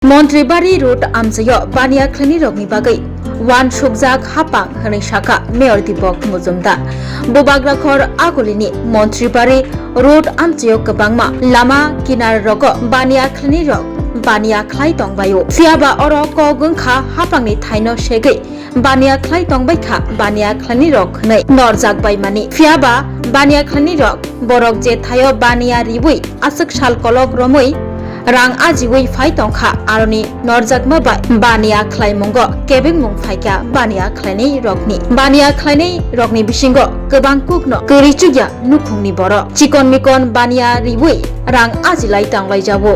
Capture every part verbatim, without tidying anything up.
Montribari Road amchaio baniya khlainai rokni bagwi uansukjak hapang hwnwi sakha Mayor Deepak Mojumdar. Bubagrakhor Agulini Montribari Road amchaio kwbangma lama kinar rogo baniya khlainai rok baniya khlai tongbaio. Phiyaba oro kok wngkha hapangni thaino segwi baniya khlai tongbaikha baniya khlainai rok hwnwi norjak baimani. Phiyaba baniya khlainai rok borok je thaio baniya riwi aswk sal kolok romwi rang ajiwi phai tongkha, aroni norjakma bai baniya khlaimungo kebengmung phaikha baniya khlainai rokni. Baniya khlainai rokni bisingo kwbang kukno kwrwi chukya nukhungni borok chikon mikon baniya riwi rang ajilai tanglaijao.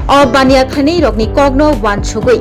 O baniya khlainai rokni kokno uansugwi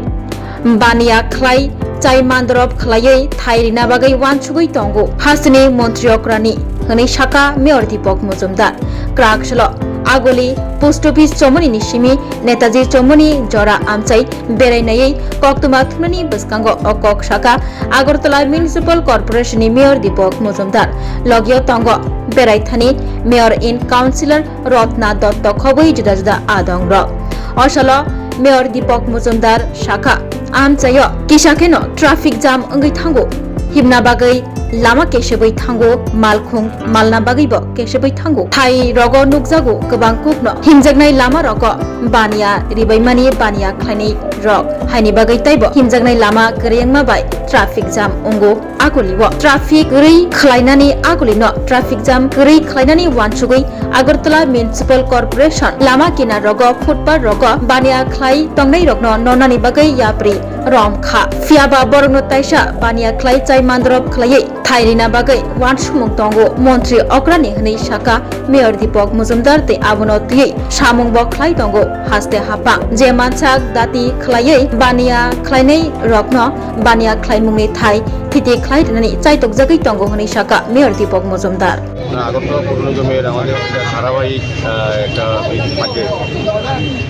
baniya khlai chai mandorop khlaiwi thai rina bagwi uansugwi tongo hasteni montri okrani, hwnwi sakha Mayor Deepak Mojumdar. Kwrak salo Aguli post office chomoni ni simi Netaji chomoni jora amchai berai naiwi koktwma thumnani bwskango o kok sakha Agartala Municipal Corporation ni Mayor Deepak Mojumdar. Logio tongo berai thani Mayor in Councillor Rotna Dotto khobwi juda juda adong rok. O salo Mayor Deepak Mojumdar sakha, amchaio kisa kheno traffic jam wngwi thango, himna bagwi lama kesebwi thango, malkhung malna bagwibo kesebwi thango. Thai rogo nukjago kwbang kukno himjaknai lama rogo baniya ribaimani baniya khlainai rok, haini bagwi teibo himjaknai lama kwrwi wngma bai traffic jam wngo. Agulio traffic kwrwi khlainani agulino traffic jam kwrwi khlainani uansugwi Agartala Municipal Corporation lama kinar rogo footpath rogo baniya khlai tongnai rokno nonani bagwi yapri rom kha. Phiyaba borokno taisa baniya khlai chai mandorop khlaiwi thai rina bagwi uansukmung tongo montri okrani hwnwi sakha Mayor Deepak Mojumdar tei abono twiwi samung bo khlai tongo haste hapang. Je mansak dati khlaiwi baniya khlainai rokno baniya khlaimungni thai thiti khlai rwnani chaitokjagwi tongo hwnwi sakha Mayor Deepak Mojumdar. না, আগরতলা পৌর নিগমের আমাদের একটা ধারাবাহিক, আহ, একটা নীতি থাকে।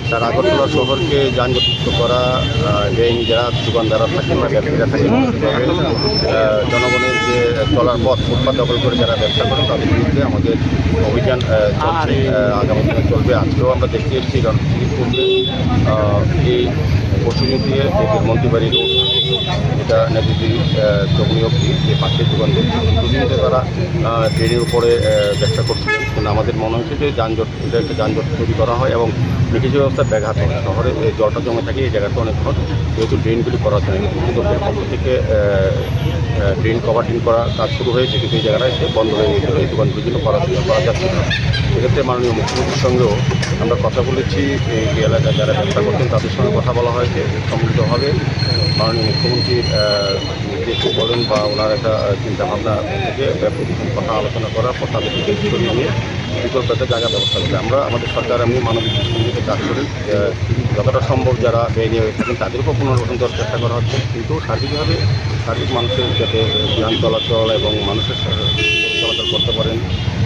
তার আগরতলা শহরকে যানজটমুক্ত করা, আহ, বেআইনি যারা দোকানদাররা থাকেন বা ব্যবসায়ীরা থাকেন, আহ, জনগণের যে চলার পথ, ফুটপাত দখল করে যারা ব্যবসা করেন, তাদের বিরুদ্ধে আমাদের অভিযান, আহ, চলছে, আহ, আগামী দিনে চলবে। আজকেও আমরা দেখতে এসেছি, কারণ কিছুদিন পূর্বে, আহ, এই পরশুদিন থেকে যে মন্ত্রীবাড়ি রোড, যেটা নেতাজি, আহ, চৌমুহনী অবধি যে পাশের দোকান রয়েছে, দীর্ঘদিন ধরে তারা, আহ, ড্রেনের উপরে, আহ, ব্যবসা করছিলেন। কিন্তু আমাদের মনে হয়েছে যে যানজট, এটা একটা যানজট তৈরি করা হয় এবং নিকাশি ব্যবস্থা ব্যাঘাত হয়। শহরে যে জলটা জমে থাকে, এই জায়গাটা অনেক সময় যেহেতু ড্রেনগুলি করা যায় না, কর্তৃপক্ষের পক্ষ থেকে, আহ, আহ, ড্রেন কভার ড্রেন করা কাজ শুরু হয়েছে, কিন্তু এই জায়গাটা এসে বন্ধ হয়ে গেছিলো, এই দোকানগুলির জন্য করা ছিল, করা যাচ্ছে না। সেক্ষেত্রে মাননীয় মুখ্যমন্ত্রীর সঙ্গেও আমরা কথা বলেছি, এই, এই এলাকায় যারা ব্যবসা করছেন তাদের সঙ্গে কথা বলা হয়েছে, সম্মিলিতভাবে মাননীয় মুখ্যমন্ত্রীর, আহ, নির্দেশ বলেন বা ওনার একটা, আহ, চিন্তাভাবনা থেকে ব্যাপক কিছু কথা আলোচনা করার পর তাদের থেকে সরিয়ে নিয়ে বিকল্প একটা জায়গা ব্যবস্থা করবে। আমরা আমাদের সরকার এমনি মানবিক দৃষ্টিভঙ্গিতে কাজ করি, আহ, যতটা সম্ভব যারা বেআইনি হয়ে থাকেন তাদেরকেও পুনর্বাসন দেওয়ার চেষ্টা করা হচ্ছে, কিন্তু সার্বিকভাবে সার্বিক মানুষের যাতে যান চলাচল এবং মানুষের সা-, চলাচল করতে পারেন,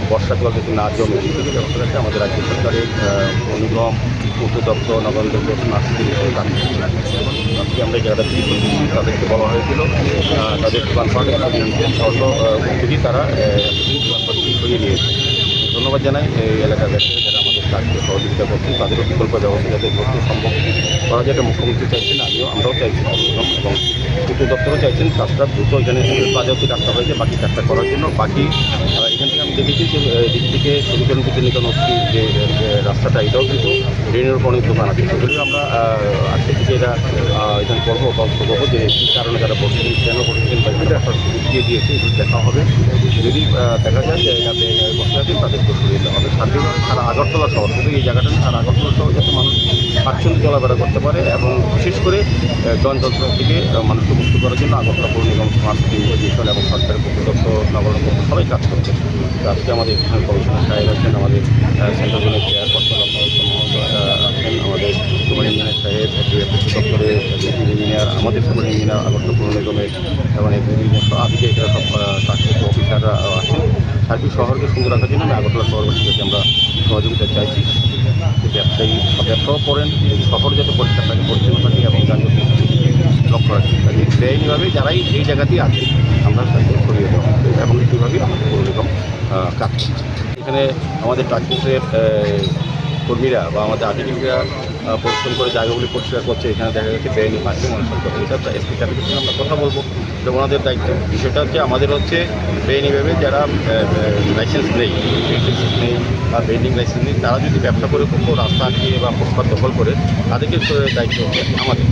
বর্ষাকাল যাতে না জমে, সেদিকে ব্যবস্থা রাখতে আমাদের রাজ্য সরকারের, আহ, বন নিগম, পূর্ত দপ্তর, নগর নিগম, মার্কেটিং কমিশন কাজ করছে। আজকে আমরা এই জায়গাটা ভিজিট করছি, তাদেরকে বলা হয়েছিল, আহ, তাদের দোকানপাট সরিয়ে নিতে, শর্ত, আহ, যদি তারা, আহ, এতদিন দোকানপাট সরিয়ে নিয়েছে। ধন্যবাদ জানাই এই এলাকার ব্যবসায়ী যারা আমাদের কাজকে সহযোগিতা করছেন, তাদেরও বিকল্প ব্যবস্থা যাতে করতে সম্ভব করা যায়, এটা মুখ্যমন্ত্রী চাইছেন, আমিও, আমরাও চাইছি এবং পূর্ত দপ্তরও চাইছেন কাজটা দ্রুত এখানে বাজারটি রাস্তা হয়েছে, বাকি কাজটা করার জন্য। বাকি, আহ, এখান থেকে আমি দেখেছি যে, আহ, এদিক থেকে সরকারি বিদ্যুৎ নিগম অফিস যে, যে রাস্তাটা, এটাও কিন্তু ড্রেনের উপর অনেক দোকান আছে, সেগুলিও আমরা, আহ, আজকে থেকে এটা, আহ, এখানে করবো, তদন্ত করবো যে কী কারণে তারা বসেছেন, কেন বসেছেন বা এখানে রাস্তা দিয়ে দিয়েছে, এগুলো দেখা হবে। যদি, আহ, দেখা যায় যে এটাতে বসে আছেন, তাদেরকে সরিয়ে দেওয়া হবে। সার্বিকভাবে সারা আগরতলা শহর, শুধু এই জায়গাটা না, সারা আগরতলা শহর যাতে মানুষ স্বাচ্ছন্দ্যে চলাফেরা করতে পারে এবং বিশেষ করে, আহ, জন যন্ত্রণা থেকে, আহ, মানুষকে মুক্ত করার জন্য আগরতলা পৌর নিগম, স্মার্ট সিটি কর্পোরেশন এবং সরকারের পূর্ত দপ্তর, নগর নিগম সবাই কাজ করছে। তো আজকে আমাদের এখানে কমিশনার সাহেব আছেন, আমাদের, আহ, সেন্ট্রাল জোনের চেয়ারপারসন, আহ, আছেন, আমাদের সুপারিনটেন্ডেন্ট সাহেব, এসডিও দপ্তরের ইঞ্জিনিয়ার, আমাদের সুপারিনটেন্ডেন্ট ইঞ্জিনিয়ার, আগরতলা পৌর নিগমের এবং এক্সিকিউটিভ সহ আধিকারিকরা সব, আহ, কাজ করছে, অফিসাররা, আহ, আছেন। সার্বিক শহরকে সুন্দর রাখার জন্য আমি আগরতলা শহরবাসীর কাছে আমরা সহযোগিতা চাইছি। যে ব্যবসায়ী, ব্যবসাও করেন, এই শহর যাতে পরিষ্কার থাকে, পরিচ্ছন্ন থাকে এবং যানজট মুক্ত থাকে, লক্ষ্য রাখি। কাজে বেআইনিভাবে যারাই এই জায়গাতেই আছে, আমরা তাদেরকে সরিয়ে দেওয়া হবে এবং সেইভাবেই আমাদের পৌর নিগম, আহ, কাজ করছে। এখানে আমাদের ট্রাফিক পুলিশের, আহ, কর্মীরা বা আমাদের আধিকারিকরা আহ, পরিশ্রম করে জায়গাগুলি পরিষ্কার করছে, এখানে দেখা যাচ্ছে বেআইনি পার্কিং অনশন করছে। এটা একটা এসপি স্যারের সাথে আমরা কথা বলবো, এটা ওনাদের দায়িত্ব। বিষয়টা হচ্ছে আমাদের হচ্ছে বেআইনিভাবে যারা লাইসেন্স নেই, লাইসেন্স নেই বা ভেন্ডিং লাইসেন্স নেই, তারা যদি ব্যবসা করে কোথাও রাস্তা আটকে বা ফুটপাত দখল করে, তাদেরকে তো দায়িত্ব হচ্ছে আমাদের।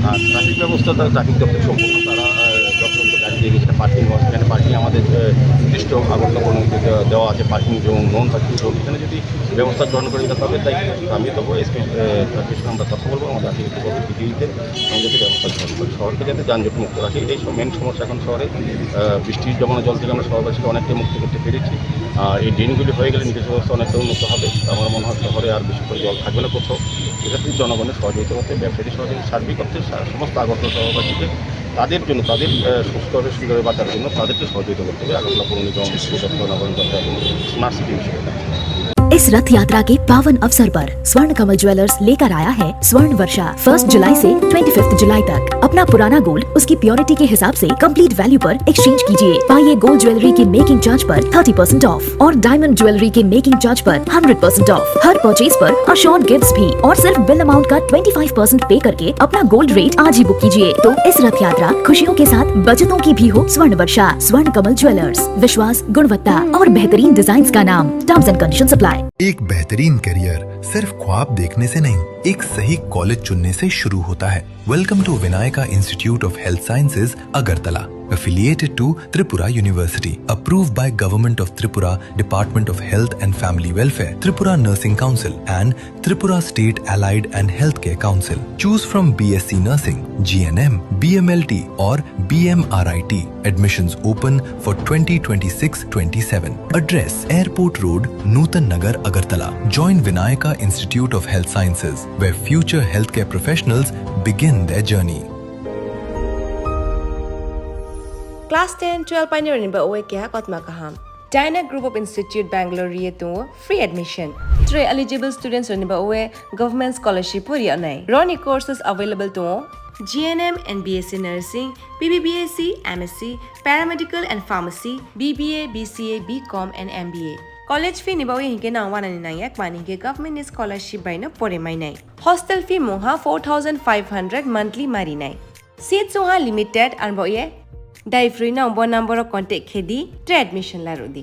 আর ট্রাফিক ব্যবস্থা তারা ট্রাফিক দপ্তর সম্পূর্ণ তারা আহ, যথাযথ গাড়ি দিয়ে সেটা পার্কিং হয়, সেখানে পার্কিং আমাদের আহ, নির্দিষ্ট আগরতলা পৌরনিগমকে দেওয়া দেওয়া আছে, পার্কিং জোন, নন পার্কিং জোন, এখানে যদি ব্যবস্থা গ্রহণ করে, এটা তাদের দায়িত্ব। আমি তবু এসপি তার সঙ্গে আমরা কথা বলবো, আমাদের আশা করতে হবে দিতে এবং যাতে ব্যবস্থা গ্রহণ করে শহরকে যাতে যানজট মুক্ত রাখে। এটাই মেন সমস্যা এখন শহরে। আহ, বৃষ্টির জমানো জল থেকে আমরা শহরবাসীকে অনেকটাই মুক্ত করতে পেরেছি। আহ, এই ড্রেনগুলি হয়ে গেলে নিকাশি ব্যবস্থা অনেকটা উন্নত হবে। আমার মনে হয় শহরে আর বেশি করে জল থাকবে না কোথাও। এক্ষেত্রে জনগণের সহযোগিতা করতে, ব্যবসায়ীদের সহযোগিতা, সার্বিক অর্থে সা- সমস্ত আগরতলা শহরবাসীকে তাদের জন্য, তাদের আহ, সুস্থভাবে সুন্দরভাবে বাঁচার জন্য তাদেরকে সহযোগিতা করতে হবে। আগরতলা পৌর নিগম, পৌরসভা, নগর নিগম এবং স্মার্ট সিটি বিষয়ে। इस रथ यात्रा के पावन अवसर पर स्वर्ण कमल ज्वेलर्स लेकर आया है स्वर्ण वर्षा। फर्स्ट जुलाई से ट्वेंटी फिफ्थ जुलाई तक अपना पुराना गोल्ड उसकी प्योरिटी के हिसाब से कंप्लीट वैल्यू पर एक्सचेंज कीजिए। पाइए गोल्ड ज्वेलरी की मेकिंग चार्ज पर थर्टी परसेंट ऑफ और डायमंड ज्वेलरी के मेकिंग चार्ज पर हंड्रेड परसेंट ऑफ। हर परचेज पर अश्योर्ड गिफ्ट्स भी और सिर्फ बिल अमाउंट का ट्वेंटी फाइव परसेंट पे करके अपना गोल्ड रेट आज ही बुक कीजिए। तो इस रथ यात्रा खुशियों के साथ बचतों की भी हो। स्वर्ण वर्षा, स्वर्ण कमल ज्वेलर्स, विश्वास, गुणवत्ता और बेहतरीन डिजाइन का नाम। Terms and condition apply. एक बेहतरीन करियर सिर्फ ख्वाब देखने से नहीं, एक सही कॉलेज चुनने से शुरू होता है। Welcome to Vinayaka Institute of Health Sciences, Agartala, affiliated to Tripura University, approved by Government of Tripura, Department of Health and Family Welfare, Tripura Nursing Council, and Tripura State Allied and Healthcare Council. Choose from B S C Nursing, G N M, B M L T, or B M R I T. Admissions open for twenty twenty-six twenty-seven. Address: Airport Road, Nutan Nagar, Agartala. Join Vinayaka Institute of Health Sciences, where future healthcare professionals begin their journey. Class ten, twelve painirokni ba oe keha kotma kaham. China Group of Institute Bangalore ri tongo free admission. Tre eligible students rokni ba oe government scholarship pori anai. Roni courses available tongo G N M and B S C Nursing, B B B S C, M S C, Paramedical and Pharmacy, B B A, B C A, B Com and M B A. College fee ni ba oe hinke nang wanani nangya kmani hinke government ni scholarship bai no pore mainai. Hostel fee mungha four thousand five hundred monthly marinai. Seat sungha limited, arbo ye dai free no bo number o contact khedi tre admission larudi.